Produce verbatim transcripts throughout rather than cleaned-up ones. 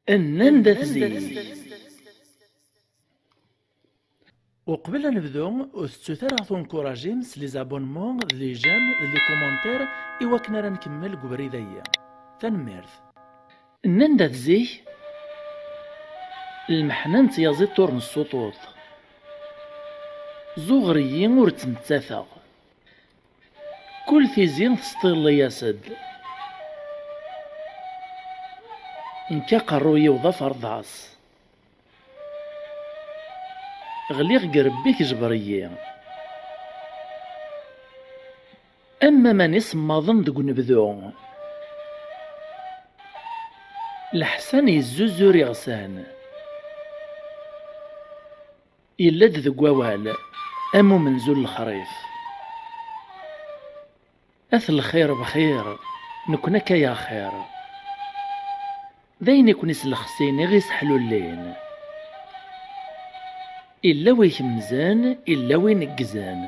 Nnan-d at zik. Uqbel ad nebdu, ur tettut ara ɣef unkuraji-m s les abonnements, d les j'aime, d les commentaires, i wakken ara nkemmel deg ubrid-agi. Tanemmirt. Nnan-d at zik, lmeḥna n tyaziḍt ur nessuṭuṭ. Zuɣer-iyi ur ttmettateɣ. Kul tizi tesṭilli-yas-d. Nekk aqerruy-iw d aferḍas. Ɣliɣ deg Rebbi-k jber-iyi. Am waman isemmaḍen deg unebdu. Leḥsan yezzuzur iɣsan. Yella-d deg wawal, am umenzu n lexrif. At lxir bxir, nekni akka ya xir. D ayen i ken-islexsin i ɣ-isḥlullin. Illa wi kemzen, illa wi neggzen.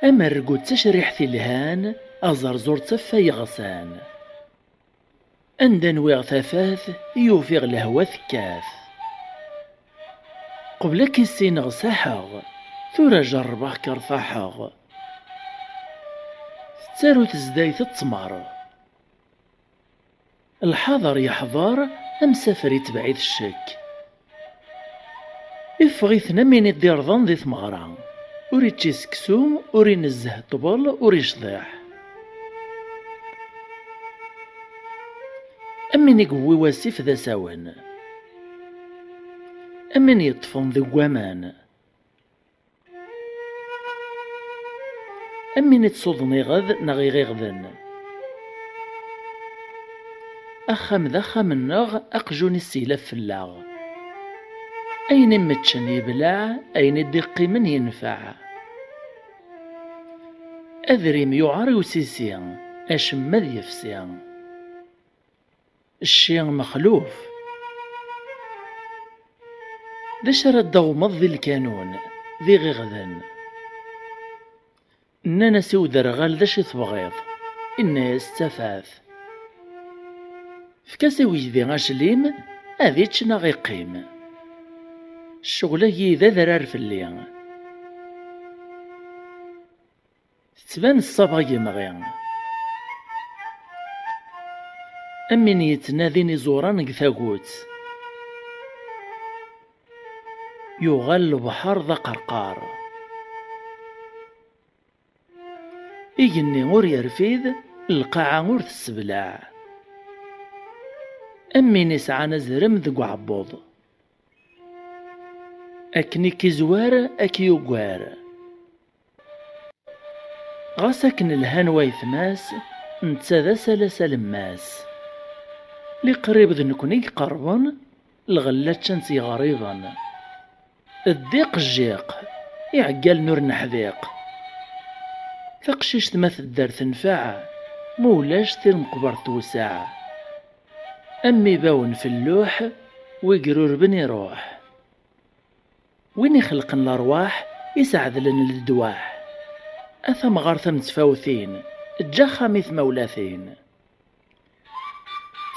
Amergu d tacriḥt ilhan, aẓerẓur d taffa yeɣsan. Anda nwiɣ tafat i ufiɣ lehwa tekkat. Qbel ad k-issineɣ saḥeɣ, tura jerrbeɣ-k rtaḥeɣ. Tettaru tezdayt ttmer. Lḥaḍer yeḥḍer, amsafer itbeɛ-it ccek. Iffeɣ-iten am win i d-irḍen di tmeɣra, ur ičči seksu, ur inezzeh ṭṭbel, ur icḍiḥ. Am win i yewwi wasif d asawen, am win yeṭṭfen deg waman. Am win ittṣuḍen iɣed neɣ iɣiɣden. Axxam d axxam-nneɣ, aqjun isseglaf fell-aɣ. Ayen imeččen yebleɛ, ayen i d-iqqimen yenfeɛ. Adrim yuɛer i usisi, acemma d yefsi. Cci mexluf. D acu ara d-tawmeḍ di lkanun, d iɣiɣden? Nnan-as i uderɣal: "D acu i tebɣiḍ?" Inna-yas: "D tafat." Efk-as i weydi aclim, ad ičč neɣ iqqim. Ccɣel-agi d adrar fell-i. Tettban ṣṣaba yemɣi. Am win yettnadin iẓuran deg tagut. Yuɣal lebḥer d aqerqar. Igenni ur yerfid, lqaɛa ur tesseblaɛ. Am win isɛan azrem deg uɛebbuḍ. Akken i k-izwar, ad k-yugar. Ɣas akken lhan waytma-s, netta d asalas alemmas. Li qrib d nekni i iqerben, lɣella ččan-tt yeɣriben. Ddiq jjiq, iɛeggalen ur neḥdiq. Taqcict ma tedder tenfeɛ, ma ulac tirmeqbert tewseɛ. Am ibawen f lluḥ, wi irurben iruḥ. Win ixelqen lerwaḥ, i s-ɛedlen ledwaḥ. A tamɣart am tfawtin, eǧǧ axxam i tmawlatin.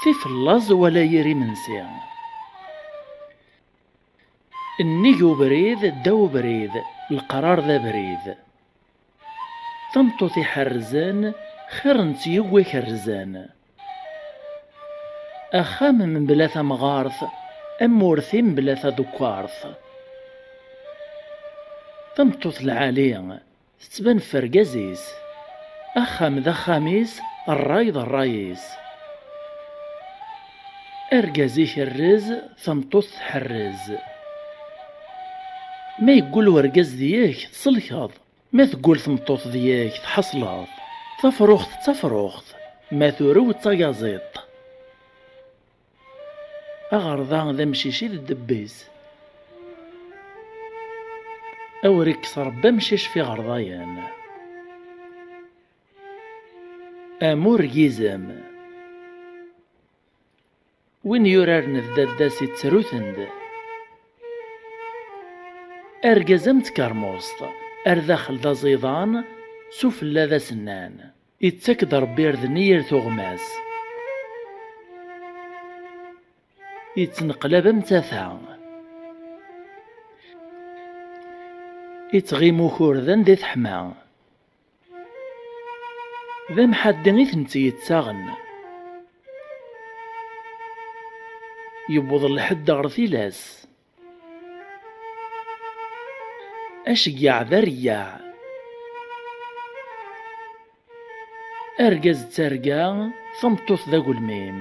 Tif laẓ wala yir imensi. Nnig ubrid, ddaw ubrid, leqrar d abrid. Tameṭṭut iḥerrzen, xir n tyuga ikerrzen. Axxam mebla tamɣart, am urti mebla tadekkart. Tameṭṭut lɛali, tettban f urgaz-is. Axxam d axxam-is, ṛṛay d ṛṛay-is. Argaz ikerrez, tameṭṭut tḥerrez. Ma yeggul urgaz deg-k, tselkeḍ. Ma teggul tmeṭṭut deg-k, tḥeṣleḍ. Tafruxt d tafruxt, ma turew d tayaẓiḍt. Aɣerda d amcic i d ddebb-is. Awer ikkes Ṛebbi amcic f iɣerdayen. Amur n yizem. Win yuraren d dadda-s ittruten-d. Argaz am tkermust, Ar daxel d aẓidan, sufella d asennan. Ittak-d Ṛebbi irden i yir tuɣmas. Ittneqlab am tata. Ittɣim ukurdan di teḥma. D amḥaddi i tent-yettaɣen. Yewweḍ lḥedd ɣer tilas. Aceggeɛ d areyyeɛ. Argaz d targa, tameṭṭut d agelmim.